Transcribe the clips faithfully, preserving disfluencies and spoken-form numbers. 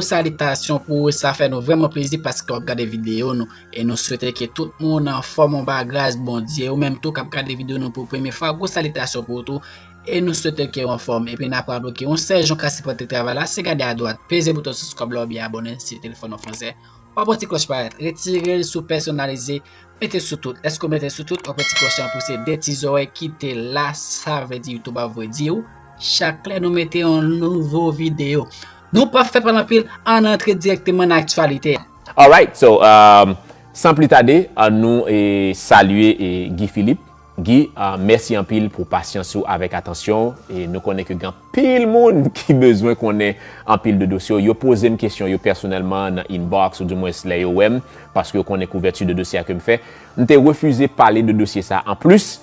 Salitasyon pou ou, sa fè nou vrèman plezi paske w ap gade videyo nou. E nou swete ke tout moun anfòm anba gras Bondye. Ou menm tou k ap gade videyo nou pou premye fwa, gwo salitasyon pou ou tou. E nou swete ke w anfòm. Epi n ap raple ke yon sèl jan w ka sipòte travay la, se gade adwat, peze bouton subscribe la oubyen abòne si telefòn ou fransè. W ap wè ti klòch parèt. Retire l sou pèsonalize, mete sou tout. Èske w mete sou tout? W ap wè ti klòch lan pouse de ti zòrèy ki te la. Sa vle di YouTube ap voye di w chak lè nou mete yon nouvo videyo. Nou p ap fè pale anpil, ann antre dirèkteman nan aktyalite a. Alright, so, um, san pli tade, ann nou e, salye e, Guy Philippe. Guy, uh, mèsi anpil pou pasyans ou avèk atansyon w. E nou konnen ke gen anpil moun ki bezwen konnen anpil de dosye w. Yo poze m kesyon yo pèsonèlman nan inbox, ou dimwens lè yo wè m, paske yo konnen kouvèti de dosye a ke m fè. M te refize pale de dosye sa a. Anplis,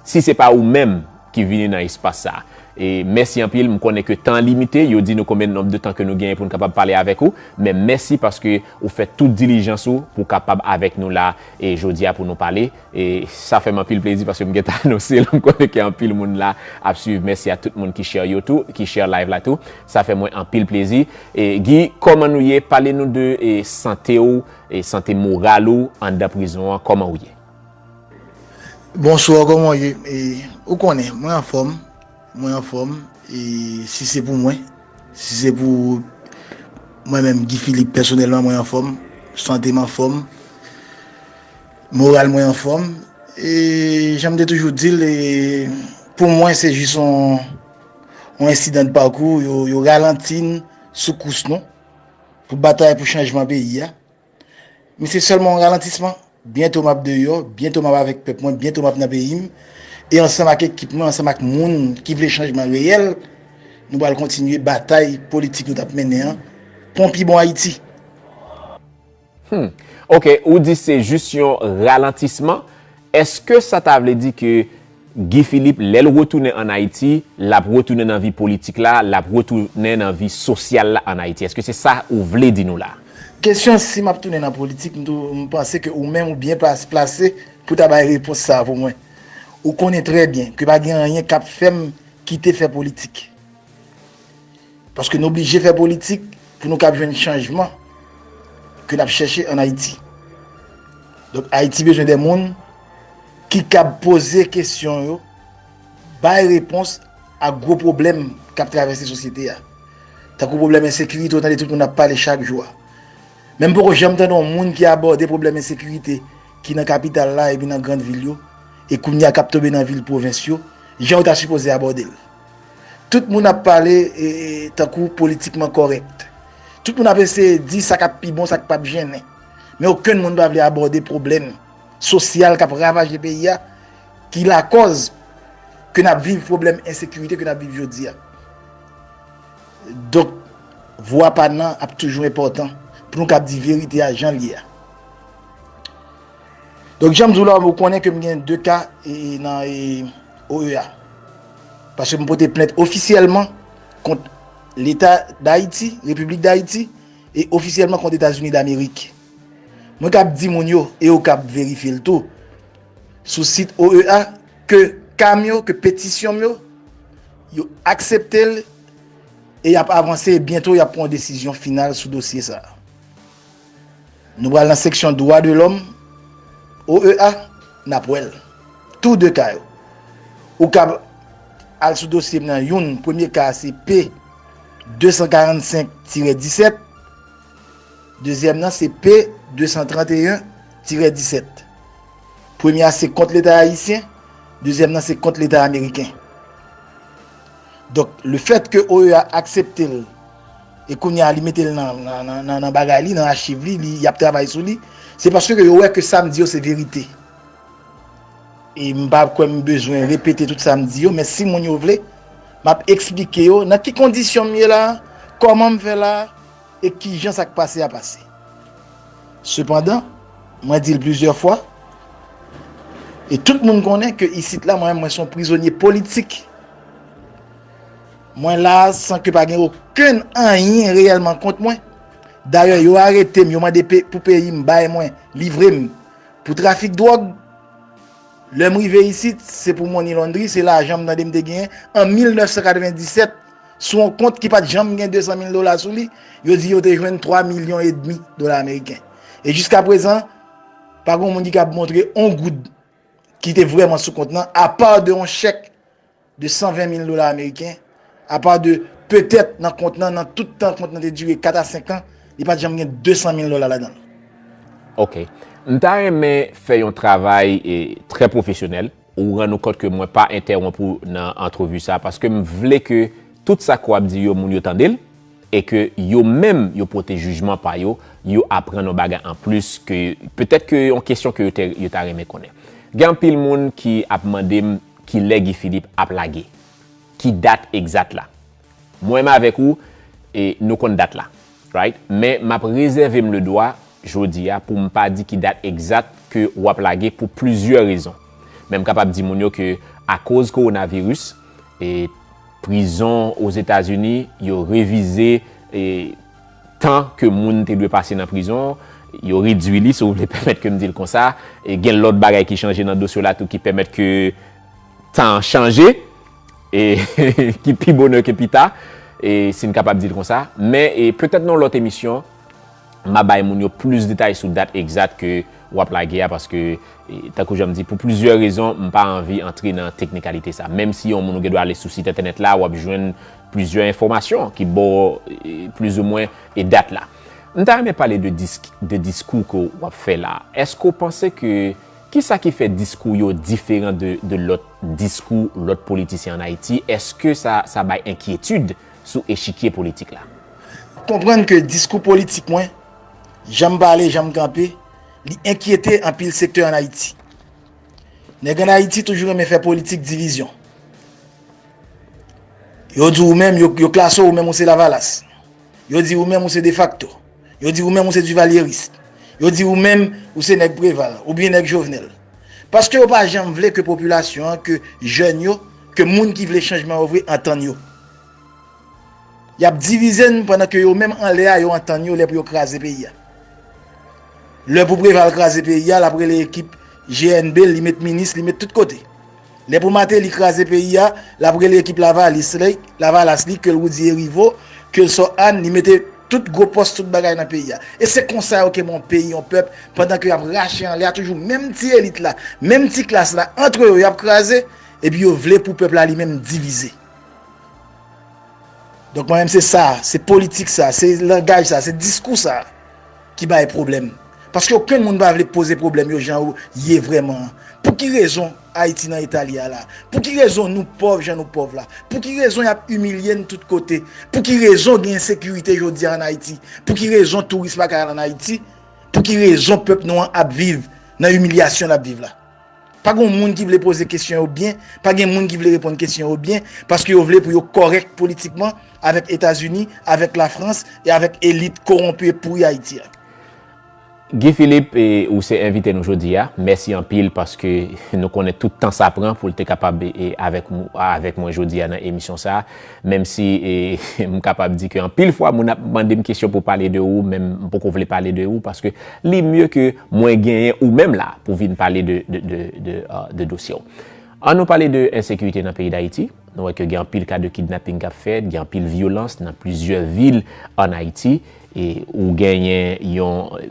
si se pa ou menm ki vini nan espas sa a. E mèsi anpil, m konnen ke tan an limite, yo di nou konbyen nonb de tan ke nou genyen pou n kapab pale avèk ou, men mèsi paske ou fè tout dilijans ou pou w kapab avèk nou la, e jodi a pou nou pale. E sa fè m anpil plezi paske m gentan anonse l, m konnen ke anpil moun la ap swiv. Mèsi a tout moun ki share yo tou, ki share live la tou. Sa fè mwen anpil plezi. E Guy, kòman nou ye? Pale nou de e, sante w, e sante moral ou anndan prizon an, kòman w ye? Bonswa, kòman w ye? E, ou konnen, mwen anfòm. Mwen anfòm. E si se pou mwen, si se pou mwen menm, Guy Philippe, pèsonèlman, mwen anfòm. Sante m anfòm. Moral mwen anfòm. E jan m te toujou di l, e, pou mwen, se jis yon, yon ensidan de pakou. Yo, yo ralanti n sou kous nou pou batay pou chanjman peyi a. Men se sèlman yon ralantisman. Byento m ap deyò, byento m ap avèk pèp mwen, byento m ap nan peyi m. E ansanm ak ekip mwen, ansanm ak moun ki vle chanjman reyèl, nou pral kontinye batay politik nou t ap mennen an pou yon pi bon Ayiti. Hmm. Ok, ou di se jis yon ralantisman. Èske sa ta vle di ke Guy Philippe, lè l retounen ann Ayiti, l ap retounen nan vi politik la, l ap retounen nan vi sosyal la ann Ayiti? Èske se sa ou vle di nou la? Kesyon si m ap tounen nan politik, m tou, m panse ke ou menm ou byen plas-, plase pou ta bay repons sa a pou mwen. Ou konnen trè byen ke pa gen anyen k ap fè m kite fè politik. Paske n oblije fè politik pou nou kab jwenn chanjman ke n ap chèche ann Ayiti. Donk, Ayiti bezwen de moun ki kab poze kesyon yo, bay repons a gwo pwoblèm k ap travèse sosyete a. Tankou pwoblèm ensekirite, ou tande tout moun ap pale chak jou a. Men m poko janm tande yon moun ki abòde pwoblèm ensekirite ki nan kapital la epi nan grann vil yo, e kounye a k ap tonbe nan vil pwovens yo, jan yo ta sipoze abòde l. Tout moun ap pale e, e, tankou politikman kòrèk. Tout moun ap eseye di sa k ap pi bon, sa k p ap jennen. Men okenn moun pa vle abòde pwoblèm sosyal k ap ravaje peyi a, ki lakòz ke n ap viv pwoblèm ensekirite ke n ap viv jodi a. Donk, vwa pa n nan ap toujou enpòtan pou nou kab di verite a jan l ye a. Donk, jan m di w la, ou konnen ke m gen de ka e, nan e, O E A. Paske m pote plent ofisyèlman kont Leta Dayiti, Repiblik Dayiti, e ofisyèlman kont Etazini Damerik. Mwen kab di moun yo, e yo kab verifye l tou, sou sit O E A, ke ka m yo, ke petisyon m yo, yo aksepte l e y ap avanse e byento y ap pran yon desizyon final sou dosye sa a. Nou pral nan seksyon dwa de lòm, O E A, n ap wè l. Tou de ka yo. Ou kab al sou dosye m nan youn, premye ka a se P de san karannsenk tirè disèt, dezyèm nan se P de san tranteyen tirè disèt. Premye a se kont Leta ayisyen, dezyèm nan se kont Leta ameriken. Donk, lefèt ke O E A aksepte l, e kounye a li mete l nan, nan, nan, nan, nan bagay li, nan achiv li, li, y ap travay sou li, se paske ke yo wè ke sa m di yo se verite. E m pa kwè m bezwen repete tout sa m di yo, men si moun yo vle, m ap eksplike yo nan ki kondisyon m ye la, kòman m fè la, e kijan sa k pase a pase. Sepandan, mwen di l plizyè fwa, e tout moun konnen ke isit la, mwen menm, mwen se yon prizonye politik. Mwen la a san ke pa gen okenn anyen reyèlman kont mwen. Dayè, yo arete m, yo mande pe-, pou peyi m bay mwen, livre m pou trafik dwòg. Lè m rive isit, se pou money laundry, se lajan m tande m te genyen an mil nèf san katrevenndisèt, sou yon kont ki pa t janm gen de san mil dola sou li, yo di yo te jwenn twa milyon edmi dola ameriken. E jiska prezan, pa gen moun ki kab montre yon goud ki te vrèman sou kont nan, apa de yon chèk de san ven mil dola ameriken, apa de petèt nan kont nan, nan tout tan kont nan te dire kat a senk an, li pa t janm gen de san mil dola ladan l. Ok. M ta renmen fè yon travay e, trè pwofesyonèl. Ou rann ou kont ke mwen pa entèwonp ou nan antrevi sa, paske m vle ke tout sa ke w ap di yo, moun yo tande l, e ke yo menm yo pote jijman pa yo, yo aprann yon bagay anplis ke petèt ke yon kesyon ke yo te, yo ta renmen konnen. Gen anpil moun ki ap mande m kilè Guy Philippe ap lage, ki dat egzat la. Mwen menm avèk ou, e, nou konn dat la, right? Men m ap rezève m ledwa, jodi a, pou m pa di ki dat egzat ke w ap lage pou plizyè rezon. Men m kapab di moun yo ke akoz kowonaviris, e, prizon Ozetazini, yo revize, e, tan ke moun te dwe pase nan prizon, yo redwi li, si w vle pèmèt ke m di l konsa. E gen lòt bagay ki chanje nan dosye la tou ki pèmèt ke tan an chanje, e ki pi bonè ke pi ta, e si n kapab di l konsa. Men e petèt nan yon lòt emisyon, m a bay moun yo plis detay sou dat egzat ke w ap lage a, paske, e, tankou jan m di, pou plizyè rezon, m pa anvi antre nan teknikalite sa. Menm si yon moun ou gen dwa ale sou sit entènèt la, w ap jwenn plizyè enfòmasyon ki ba w, e, plizoumwen, e dat la. M ta renmen pale de, disk, de diskou ke w ap fè la. Èske w panse ke, kisa ki fè diskou yo diferan de, de lòt diskou lòt politisyen ann Ayiti? Èske sa, sa bay enkyetid sou echikye politik la? Konprann ke diskou politik mwen, jan m pale, jan m kanpe, li enkyete anpil sektè ann Ayiti. Nèg ann Ayiti toujou renmen fè politik divizyon. Yo di ou menm, yo, yo klase w ou menm ou se Lavalas. Yo di ou menm ou se defakto. Yo di ou menm ou se divalyeris. Yo di ou menm ou se nèg Preval oubyen nèg Jovenel. Paske yo pa janm vle ke popilasyon an, ke jèn yo, ke moun ki vle chanjman yo vre antann yo. Y ap divize n pandan ke yo menm anlè a yo antann yo lè pou yo kraze peyi a. Lè pou Preval kraze peyi a, l ap rele ekip G N B l, li met minis, li met tout kote. Lè pou Martelly kraze peyi a, l ap rele ekip Lavalis li, Lavalas li, ke l Roudy Hériveaux, ke l Sò Ann, li mete tout gwo pòs, tout bagay nan peyi a. E se konsa yo kenbe yon peyi, yon pèp, pandan ke y ap rache anlè a toujou menm ti elit la, menm ti klas la, antre yo, y ap kraze, epi yo vle pou pèp la li menm divize. Donk mwen menm se sa, se politik sa, se langaj sa, se diskou sa ki bay pwoblèm. Paske okenn moun pa vle poze pwoblèm yo jan yo ye vrèman an. Pou ki rezon Ayiti nan eta li a la? Pou ki rezon nou pòv jan nou pòv la? Pou ki rezon y ap imilye n tout kote? Pou ki rezon gen ensekirite jodi a ann Ayiti? Pou ki rezon touris pa ka al ann Ayiti? Pou ki rezon pèp nou an ap viv nan imilyasyon l ap viv la? Pa gen moun ki vle poze kesyon yo byen, pa gen moun ki vle reponn kesyon yo byen, paske yo vle pou yo kòrèk politikman avèk Etazini, avèk Lafrans e avèk elit kowonpi e pouri Ayiti a. Guy Philippe, e, ou se envite nou jodi a. Mèsi anpil paske nou konnen tout tan sa pran pou l te kapab e, avèk, avèk mwen jodi a nan emisyon sa a. Menm si e, m kapab di ke anpil fwa moun ap mande m kesyon pou pale de ou, men m poko vle pale de ou paske li mye ke mwen genyen ou menm la pou vin pale de, de, de, de, uh, de dosye w. An nou pale de ensekirite nan peyi Dayiti. Nou wè ke gen anpil ka de kidnaping k ap fèt, gen anpil vyolans nan plizyè vil ann Ayiti. E ou genyen yon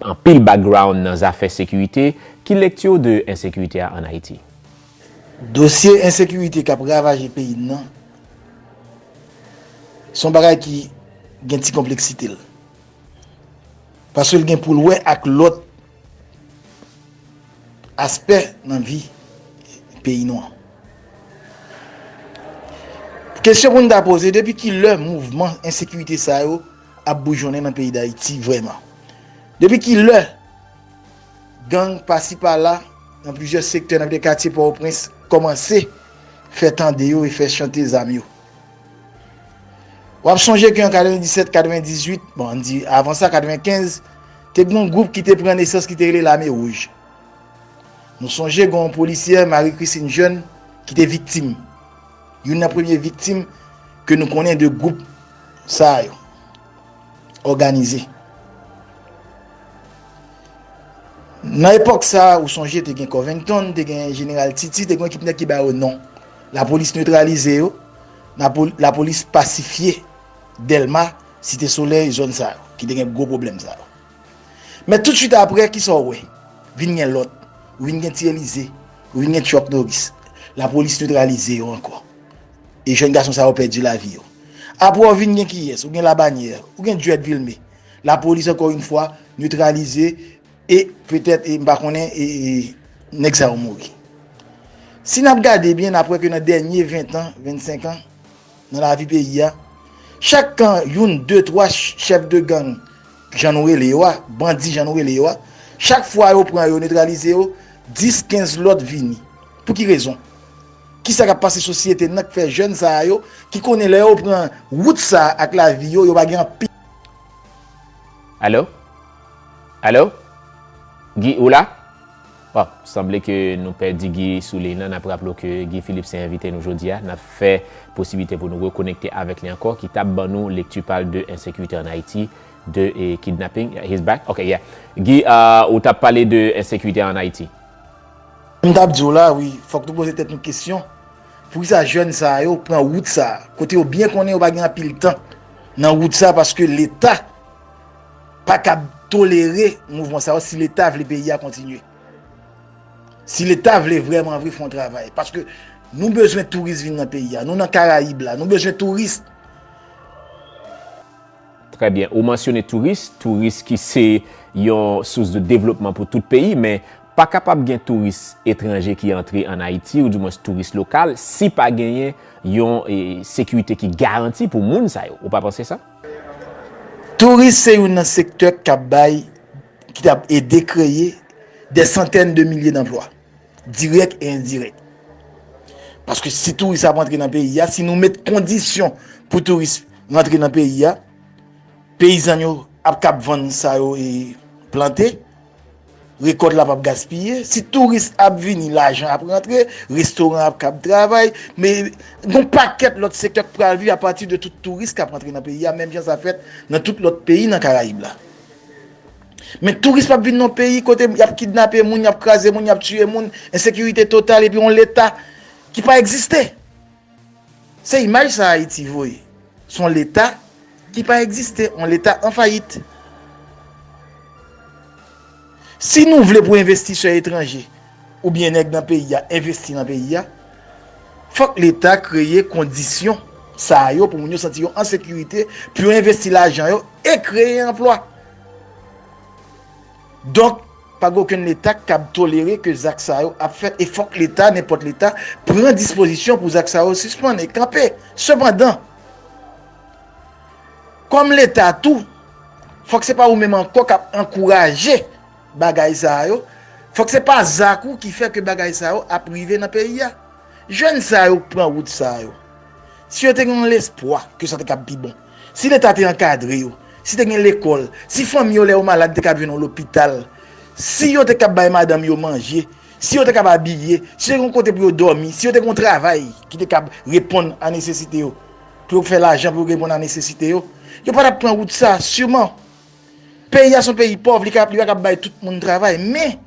anpil background nan zafè sekirite. Ki lekti w de ensekirite a ann Ayiti? Dosye ensekirite k ap ravaje peyi n nan, se yon bagay ki gen ti konpleksite l. Paske l gen pou l wè ak lòt aspè nan vi peyi nou an. Kesyon pou n ta poze, depi ki lè mouvman ensekirite sa yo ap boujonnen nan peyi Dayiti vrèman? Depi ki lè gang pasi pala nan plizyè sektè nan katye Pòtoprens kòmanse fè tande yo e fè chante zam yo? W ap sonje ke an katrevendisèt, katrevendizuit, bon, ann di avan sa, katrevenkenz, te gen yon gwoup ki te pran nesans ki te rele Lame Wouj. Nou sonje gen yon polisyè, Marie Christine Jeune, ki te viktim. Youn nan premye viktim ke nou konnen de gwoup sa yo òganize. Nan epòk sa a, ou sonje te gen Covington, te gen Jeneral Titi, te gen yon ekip nèg ki ba yo non. Lapolis netralize yo. Lapo- Lapolis pasifye Dèlma, Site Solèy, zòn sa yo, ki te gen gwo pwoblèm sa yo. Men toutswit apre, ki sa w wè? Vin gen lòt. Ou vin gen Ti Elize. Ou vin gen Chuck Norris. Lapolis netralize yo ankò. E jèn gason sa yo pèdi lavi yo. Apre, w vin gen kiyès? Ou gen Labanyè. Ou gen Dread Vilmé. Lapolis, ankò yon fwa, netralize. E petèt, e m pa konnen, e, e nèg sa yo mouri. Si n ap gade byen, n ap wè ke nan dènye ven tan, vennsenk an, nan lavi peyi a, chak kan youn, de, twa ch- chèf de gang, jan nou rele yo a, bandi, jan nou rele yo a, chak fwa yo pran yo, netralize yo, dis, kenz lòt vini. Pou ki rezon? Kisa k ap pase sosyete n nan k fè jèn sa a yo, ki konnen lè yo pran wout sa a ak lavi yo, yo pa gen anpil Alo? Alo? Guy, ou la? Bon, sanble ke nou pèdi Guy sou liy lan. N ap raple w ke Guy Philippe se envite nou jodi a. N ap fè posiblite pou nou rekonekte avèk li ankò, ki t ap ban nou lekti pa l de ensekirite ann Ayiti, de e, kidnapping. He's back? Ok, yeah. Guy, uh, ou t ap pale de ensekirite ann Ayiti. M t ap di w la, wi, fòk nou poze tèt nou kesyon. Poukisa jèn sa yo pran wout sa a, kote yo byen konnen yo pa gen anpil tan nan wout sa a, paske Leta pa kab tolere mouvman sa yo si Leta vle peyi a kontinye. Si Leta vle vrèman vre fè yon travay. Paske nou bezwen touris vin nan peyi a. Nou nan Karayib la. Nou bezwen touris. Trè byen. Ou mansyone touris, touris ki se yon sous de devlopman pou tout peyi, men pa kapab gen touris etranje ki antre ann Ayiti, oudimwens touris lokal, si pa genyen yon e, sekirite ki garanti pou moun sa yo. Ou pa panse sa? Touris se youn nan sektè k ap bay, ki t ap ede kreye dè santèn de milye danplwa, dirèk e endirèk. Paske si touris ap antre nan peyi a, si nou met kondisyon pou touris rantre nan peyi a, peyizan yo ap kab vann sa yo e plante, rekòt la p ap gaspiye. Si touris ap vini, lajan ap rantre, restoran ap kab travay, men gon pakèt lòt sektè k pral viv apati de tout touris k ap rantre nan peyi a, menm jan sa fèt nan tout lòt peyi nan Karayib la. Men touris p ap vin nan peyi kote y ap kidnape moun, y ap kraze moun, y ap tiye moun, ensekirite total, epi yon Leta ki pa egziste. Se imaj sa Ayiti voye. Se yon Leta ki pa egziste, yon Leta an fayit. Si nou vle pou envestisè etranje oubyen nèg nan peyi a envesti nan peyi a, fòk Leta kreye kondisyon sa yo pou moun yo santi yo an sekirite, pou yo envesti lajan yo e kreye anplwa. Donk, pa gen okenn Leta k kab tolere ke zak sa yo ap fèt, e fòk Leta, nenpòt Leta, pran dispozisyon pou zak sa yo sispann e kanpe. Sepandan, kòm Leta tou, fòk se pa ou menm ankò k ap ankouraje bagay sa yo, fòk se pa zak ou ki fè ke bagay sa yo ap rive nan peyi a. Jèn sa yo k pran wout sa yo, si yo te gen yon lespwa ke sa te kab pi bon, si Leta te ankadre yo, si te gen lekòl, si fanmi yo lè yo malad te kab jwenn yon lopital, si yo te kab bay madanm yo manje, si yo te kab abiye, si yo te gen yon kote pou yo dòmi, si yo te gen yon travay ki te kab reponn a nesesite yo, pou yo fè lajan pou yo reponn a nesesite yo, yo pa t ap pran wout sa, siman. Peyi a se yon peyi pòv, li ka, li pa kab bay tout moun travay, men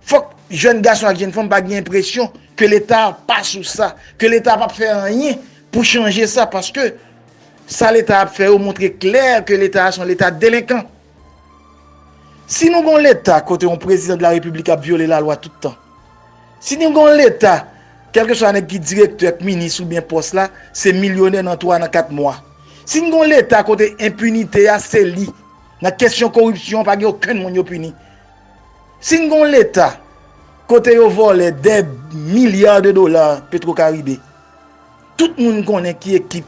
fòk jèn gason ak jèn fanm pa gen enpresyon ke Leta pa sou sa, ke Leta p ap fè anyen pou chanje sa, paske sa Leta ap fè yo montre klè ke Leta a se yon Leta delenkan. Si nou gen yon Leta kote yon prezidan de la repiblik ap vyole lalwa tout tan, si nou gen yon Leta, kèlkeswa nèg ki direktè, k minis oubyen pòs la, se milyonè nan twa, nan kat mwa. Si n gen yon Leta kote enpinite a se li, nan kesyon koripsyon pa gen okenn moun yo pini. Si n gen yon Leta kote yo vòlè dè milya de dola Petro Caribe, tout moun konnen ki ekip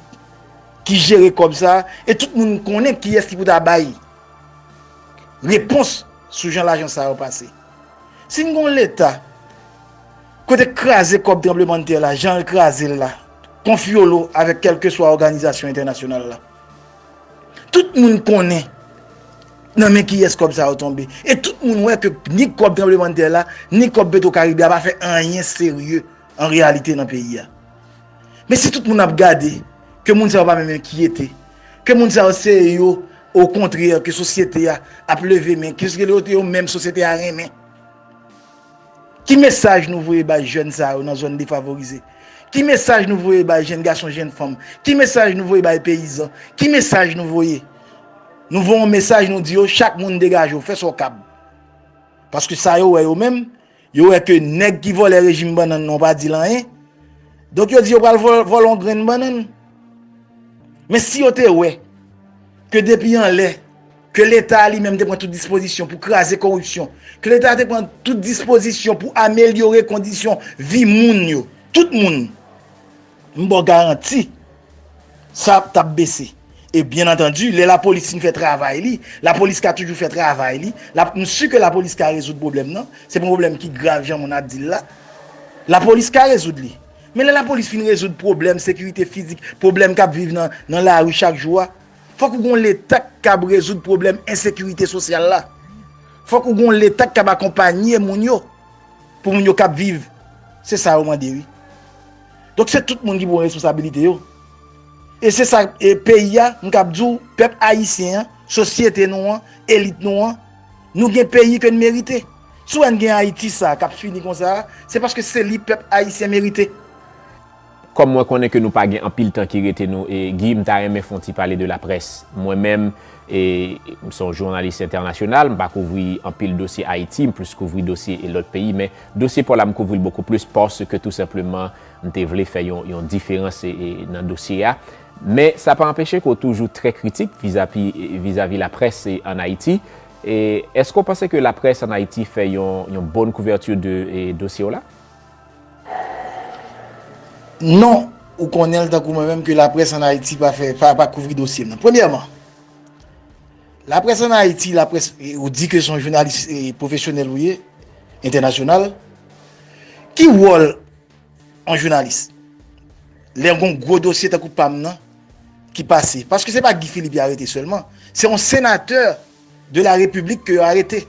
ki jere kòb sa a, e tout moun konnen kiyès ki pou ta bay repons sou jan lajan sa yo pase. Si n gen yon Leta kote kraze kòb tranblemanntè la, jan l kraze l la, konfyolo avèk kèlkeswa òganizasyon entènasyonal la, tout moun konnen nan men kiyès kòb sa yo tonbe. E tout moun wè ke ni kòb tranblemanntè la, ni kòb Petro Caribe a pa fè anyen serye an reyalite nan peyi a. Men si tout moun ap gade ke moun sa yo pa menm enkyete, ke moun sa yo se yo, okontrè, ke sosyete a ap leve men, ke se yo menm sosyete a renmen, ki mesaj nou voye bay jèn sa yo nan zòn defavorize? Ki mesaj nou voye bay jèn gason, jèn fanm? Ki mesaj nou voye bay peyizan? Ki mesaj nou voye? Nou voye yon mesaj, nou di yo, chak moun degaje w, fè sa w kab. Paske sa yo wè yo menm, yo wè ke nèg ki vòlè rejim bannann nan pa di l anyen. Donk yo di yo pral vò-, vòlè yon grenn bannann. Men si yo te wè ke depi anlè, ke Leta a li menm te pran tout dispozisyon pou kraze koripsyon, ke Leta a te pran tout dispozisyon pou amelyore kondisyon vi moun yo, tout moun, m ba w garanti, sa t ap bese. E byen antandi, lè lapolis fin fè travay li, lapolis ka toujou fè travay li, la, m si ke lapolis ka rezoud pwoblèm nan, se pa yon pwoblèm ki grav jan moun ap di l la, lapolis ka rezoud li. Men lè lapolis fin rezoud pwoblèm sekirite fizik, pwoblèm k ap viv nan, nan lari chak jou a, fòk ou gon Leta k kab rezoud pwoblèm ensekirite sosyal la. Fòk ou gon Leta k kab akonpanye moun yo, pou moun yo k ap viv. Se sa yo mande, wi. Donk, se tout moun ki pran responsabilite yo. E se sa, e peyi a, m kab di w, pèp ayisyen an, sosyete nou an, elit nou an, nou gen peyi ke n merite. Si w wè n gen Ayiti sa a k ap fini konsa a, se paske se li pèp ayisyen merite. Kòm mwen konnen ke nou pa gen anpil tan ki rete nou, e Guy, m ta renmen fè yon ti pale de laprès. Mwen menm, e, m se yon jounalis entènasyonal, m pa kouvri anpil dosye Ayiti, m plis kouvri dosye e lòt peyi, men dosye pa w la m kouvri l bokou plis paske tou senpleman m te vle fè yon, yon diferans e, e, nan dosye a. Men sa pa anpeche ke w toujou trè kritik vizavi, vizavi laprès e, ann Ayiti. E èske w panse ke laprès ann Ayiti fè yon, yon bòn kouvèti de e, dosye w la? Non, ou konnen l tankou mwen menm ke laprès ann Ayiti pa fè, pa, pa kouvri dosye m nan. Premyèman, laprès ann Ayiti, laprès, e, ou di ke se yon jounalis e, pwofesyonèl ou ye, entènasyonal. Ki wòl yon jounalis? Lè yon gwo dosye tankou pa m nan ki pase. Paske se pa Guy Philippe y arete sèlman. Se yon senatè de la Repiblik ke yo arete.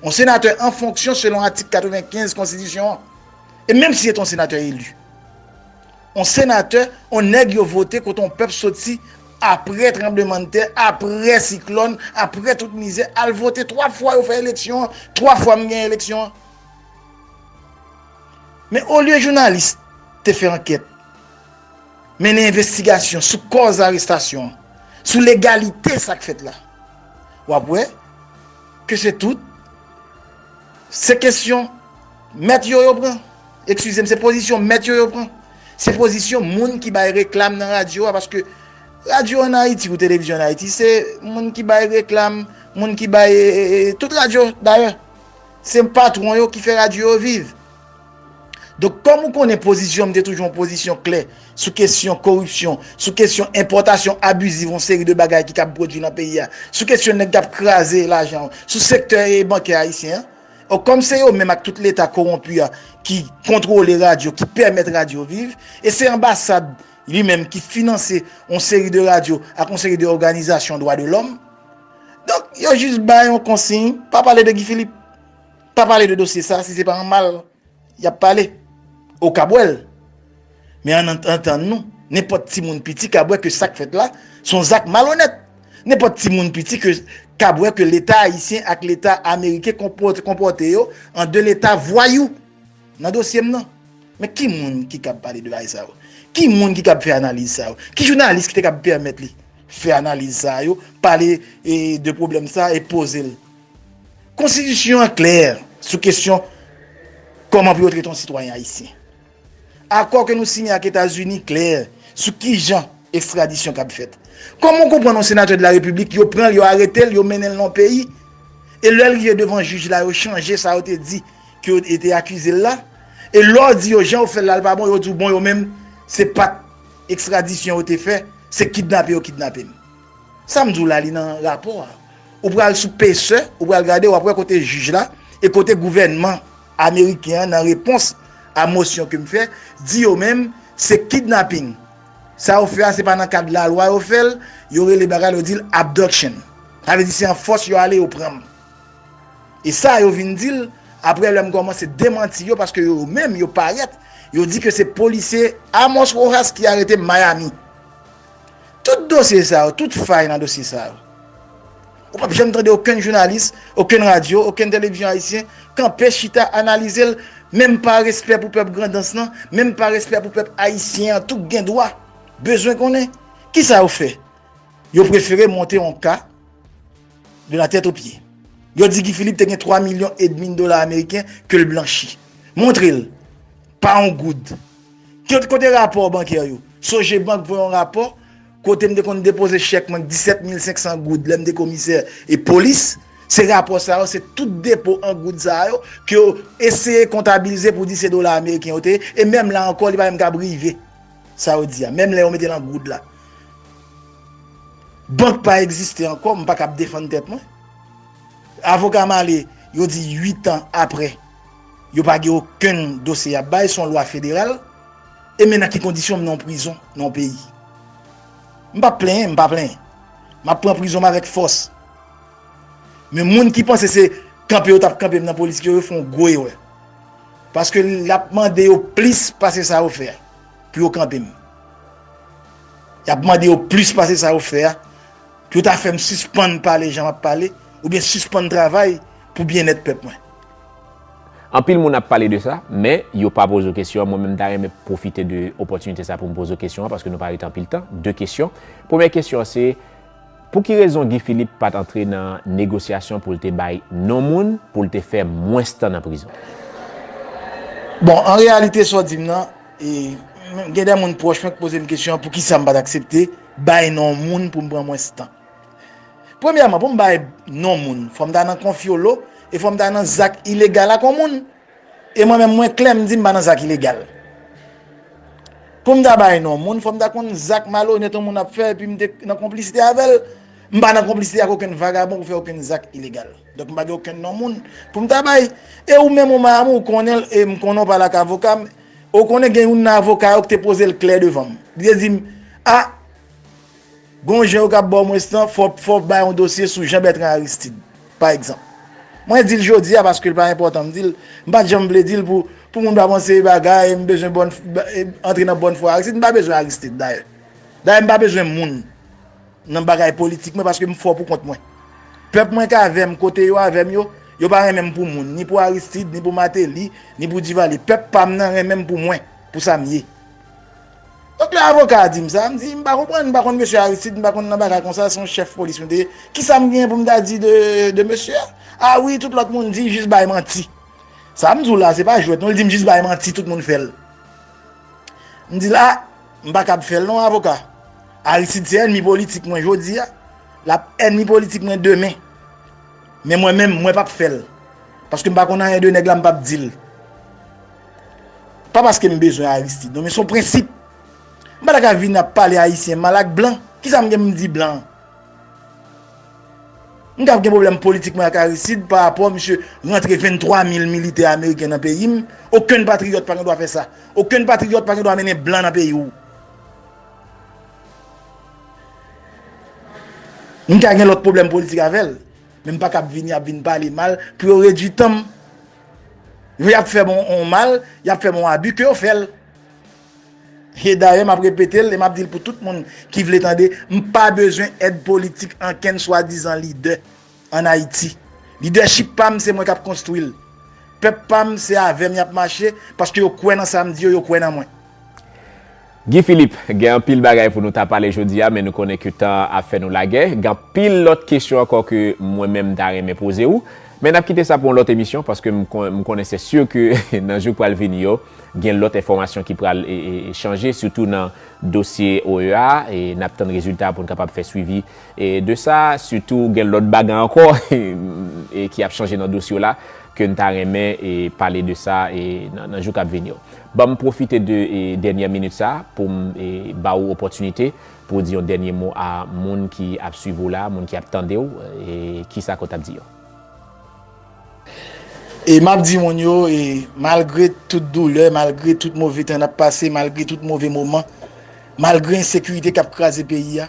Yon senatè an fonksyon selon atik katrevenkenz konstitisyon an. E menm si se te yon senatè eli. Yon senatè, yon nèg yo vote kote yon pèp soti apre tranblemanntè, apre siklòn, apre tout mizè, al vote twa fwa yo fè eleksyon an, twa fwa m gen eleksyon an. Men olye jounalis te fè ankèt, mennen envestigasyon sou kòz arestasyon an, sou legalite sa k fèt la, w ap wè ke se tout, se kesyon mèt yo yo pran. Eskize m, se pozisyon mèt yo yo pran. Se pozisyon moun ki bay reklam nan radyo a, paske radyo ann Ayiti ou televizyon ann Ayiti, se moun ki bay reklam, moun ki bay, e, e, e, tout radyo, dayè. Se patwon yo ki fè radyo yo viv. Donk, kòm ou konnen pozisyon m te toujou yon pozisyon klè sou kesyon koripsyon, sou kesyon enpòtasyon abiziv yon seri de bagay ki kab pwodui nan peyi a, sou kesyon nèg k ap kraze lajan, sou sektè e bankè ayisyen an, kòm se yo menm ak tout Leta kowonpi a ki kontwole radyo, ki pèmèt radyo viv, e se anbasad li menm ki finanse yon seri de radyo ak yon seri de òganizasyon dwa de lòm. Donk, yo jis bay yon konsiy, pa pale de Guy Philippe, pa pale de dosye sa, si se pa an mal y ap pale. Ou ka bwè l. Men ann antann nou, nenpòt timoun piti ka bwè ke sa k fèt la, se yon zak malonèt. Nenpòt timoun piti ke, ka bwè ke Leta ayisyen ak Leta ameriken konpòte, konpòte yo an de Leta vwayou nan dosye m nan. Men ki moun ki kab pale de bagay sa yo? Ki moun ki kab fè analiz sa yo? Ki jounalis ki te kab pèmèt li fè analiz sa yo, pale e, de pwoblèm sa e poze l? Konstitisyon an klè sou kesyon kòman pou yo trete yon sitwayen ayisyen. Akò ke nou siyen ak Etazini klè sou kijan ekstradisyon kab fèt. Kòman w konprann yon senatè de la repiblik, yo pran l, yo arete l, yo mennen l nan yon peyi, e lè l rive devan jij la, yo chanje sa yo te di ke yo te akize l la, e lè w di yo jan yo fè l la, l pa bon, yo di w bon, yo menm, se pa t ekstradisyon yo te fè, se kidnape yo kidnape m. Sa m di w la, li nan rapò a. Ou pral sou pesè, ou pral gade, w ap wè kote jij la e kote gouvènman ameriken an, nan repons a mosyon ke m fè, di yo menm, se kidnaping. Sa yo fè a, se pa nan kad lalwa yo fè l, yo rele bagay la, yo di l abduction. Sa vle di se an fòs yo ale, yo pran m. E sa yo vin di l, apre lè m kòmanse demanti yo, paske yo menm, yo parèt, yo di ke se polisye Amos Rojas ki arete m Miami. Tout dosye sa yo, tout fay nan dosye sa yo, Ou p ap janm tande okenn jounalis, okenn radyo, okenn televizyon ayisyen kanpe chita analize l, menm pa respè pou pèp Grandans lan, menm pa respè pou pèp ayisyen an tou k gen dwa bezwen konnen. Kisa yo fè? Yo prefere monte yon ka de la tèt o pye. Yo di Guy Philippe te gen twa milyon edmi dola ameriken ke l blanchi. Montre l. Pa yon goud. Kote rapò bankè yo? Sogebank voye yon rapò kote m te konn depoze chèk mwen disèt mil senk san goud lè m te komisè e polis. Se rapò sa yo, se tout depo an goud sa yo ke yo eseye kontabilize pou di se dola ameriken yo te ye. E menm la ankò, li pa menm kab rive sa yo di a. Menm lè yo mete l an goud la. Bank pa egziste ankò, m pa kab defann tèt mwen. Avoka m ale, yo di uit an apre, yo pa gen okenn dosye y ap bay, se yon lwa federal. E men nan ki kondisyon m nan yon prizon, nan yon peyi. M p ap plenyen, m pa plenyen. M ap pran prizon m avèk fòs. Men moun ki panse se kanpe yo t ap kanpe m nan politik yo, yo fè yon gwo erè. Paske l ap mande yo plis pase sa yo fè a pou yo kanpe m. Y ap mande yo plis pase sa yo fè a pou yo ta fè m sispann pale jan m ap pale, oubyen sispann travay pou byennèt pèp mwen. Anpil moun ap pale de sa, men yo pa poze w kesyon an. Mwen menm, m ta renmen pwofite de opòtinite sa pou m poze w kesyon an, paske nou pa rete anpil tan. De kesyon. Premyè kesyon an se, pou ki rezon Guy Philippe pa t antre nan negosyasyon pou l te bay non moun, pou l te fè mwens tan nan prizon? Bon, an reyalite, sa w di m nan, e, gen de moun pwòch mwen ki poze m kesyon an, poukisa m pa t aksepte bay non moun pou m pran mwens tan. Premyèman, pou m bay non moun, fò m ta nan konfyolo e fò m ta nan zak ilegal ak yon moun. E mwen menm, mwen klè, m di m pa nan zak ilegal. Pou m ta bay non moun, fò m ta konn zak malonèt yon moun ap fè epi m te nan konplisite avè l. M pa nan konplisite ak okenn vagabon pou fè okenn zak ilegal. Donk, m pa gen okenn non moun pou m ta bay. E ou menm, ou Mayami, ou konnen l, e m konnen w pale ak avoka m, ou konnen gen youn nan avoka yo ki te poze l klè devan m. Li te di m, a, Gon jan yo ka ba w mwens tan, fò, fò w bay yon dosye sou Jean Bertrand Aristide, pa egzanp. Mwen di l jodi a paske l pa enpòtan, m di l, m pa t janm vle di l pou, pou moun pa panse bagay, m bezwen bòn, antre nan bòn fwa Aristide, m pa bezwen Aristide dayè. Dayè, m pa bezwen moun nan bagay politik mwen paske m fò pou kont mwen. Pèp mwen k avè m, kote yo avè m yo, yo pa renmen m pou moun, ni pou Aristide, ni pou Martelly, ni pou Duvalier. Pèp pa m nan renmen m pou mwen, pou sa m ye. Donk, lè avoka a di m sa, m di, m pa konprann, m pa konn mesye Aristide, m pa konn nan bagay konsa, se yon chèf polis mwen te ye. Kisa m genyen pou m ta di de, de mesye a? A wi, tout lòt moun di, jis bay manti. Sa m di w la, se pa jwèt, non, li di m jis bay manti, tout moun fè l. M di l, a, m pa kab fè l non, avoka. Aristide se ènmi politik mwen jodi a, l ap ènmi politik mwen demen. Men mwen menm, mwen p ap fè l. Paske m pa konn anyen de nèg la, m p ap di l. Pa paske m bezwen Aristide, non, men se yon prensip. M pa ta ka vin ap pale Ayisyen mal ak blan. Kisa m gen pou m di blan? M ka gen pwoblèm politik mwen ak Aristide pa rapò misye rantre venntwa mil militè ameriken nan peyi m. Okenn patriyòt pa gen dwa fè sa. Okenn patriyòt pa gen dwa mennen blan nan peyi w. M ka gen lòt pwoblèm politik avè l, men m pa kab vini ap vin pale mal pou yo redui tan m. Y ap fè m yon mal, y ap fè m yon abi, ke yo fè l. E dayè, m ap repete l e m ap di l pou tout moun ki vle tande, m pa bezwen èd politik ankenn swadizan lidè ann Ayiti. Lidèchip pa m, se mwen k ap konstwi l. Pèp pa m, se avè m y ap mache, paske yo kwè nan sa m di yo, yo kwè nan mwen. Guy Philippe, gen anpil bagay pou nou ta pale jodi a, men nou konnen ke tan ap fè nou lagè. Gen anpil lòt kesyon ankò ke mwen menm m ta renmen poze w. Men n ap kite sa pou yon lòt emisyon, paske m konnen se si ke nan jou k pral vini yo, gen lòt enfòmasyon ki pral chanje, sitou nan dosye O E A, e n ap tann rezilta pou n kapab fè swivi de sa, sitou gen lòt bagay ankò ki ap chanje nan dosye w la, ke n ta renmen pale de sa nan jou k ap vini yo. Ban m pwofite de dènyè minit sa pou m ba ou opòtinite pou w di yon dènye mo a moun ki ap swiv ou la, moun ki ap tande w, e kisa ke w t ap di yo? E m ap di moun yo, e malgre tout doulè, malgre tout move tan n ap pase, malgre tout move moman, malgre ensekirite k ap kraze peyi a,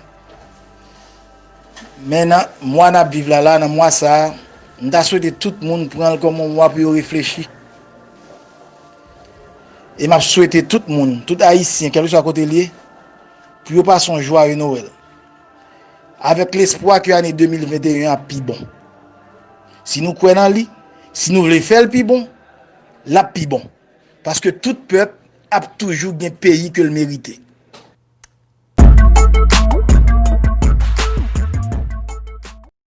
men nan mwa n ap viv la la, nan mwa sa a, m ta swete tout moun pran l kòm yon mwa pou yo reflechi. E m ap swete tout moun, tout Ayisyen, kèlkeswa kote l ye, pou yo pase yon jwaye Nwèl. Avèk lespwa ke ane de mil venteyen an ap pi bon. Si nou kwè nan li, si nou vle fè l pi bon, l ap pi bon. Paske tout pèp ap toujou gen peyi ke l merite.